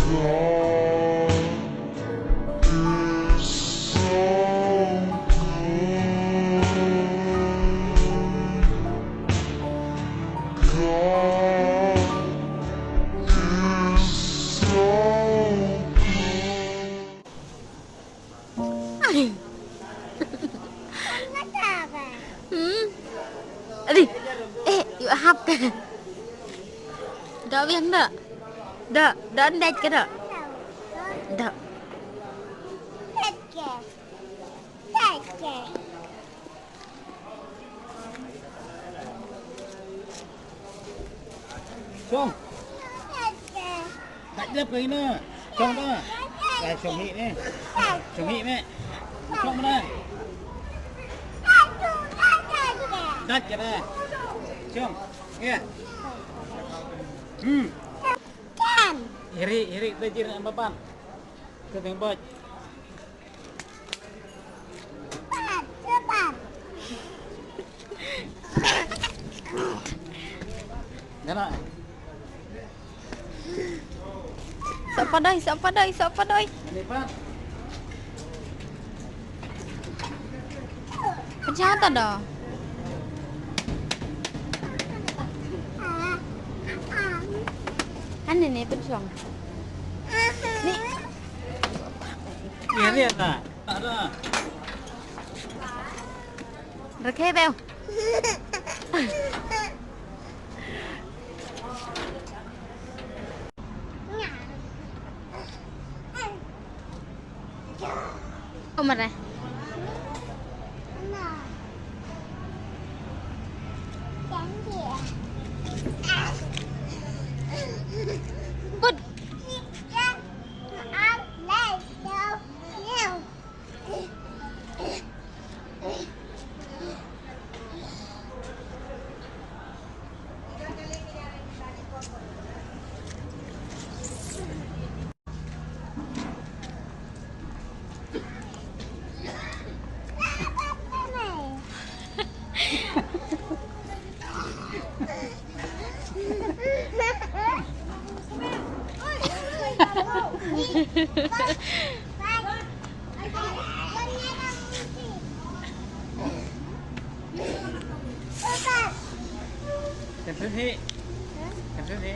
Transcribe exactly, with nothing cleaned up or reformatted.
Hmm. Aduh. Eh, yuk hap ke. Dah biang dah. Dah, dah ndai ke dah. Dah. Shong. Kat jep ka ina. Shong ta. Ai, shong hi ni. Shong hi me. Shong mana? Dat ka da. Shong. Ya. Hmm. Hiri, hiri ta jir na baban. Ka teng boj. Nana. Sa padai, sa padai, sa padai. Ani pat. Pynjah ta da. Ani ne pynjong. Ni. Ni, ni ta. Rakhe beo. Umar eh. Good. Kan sini. Kan sini.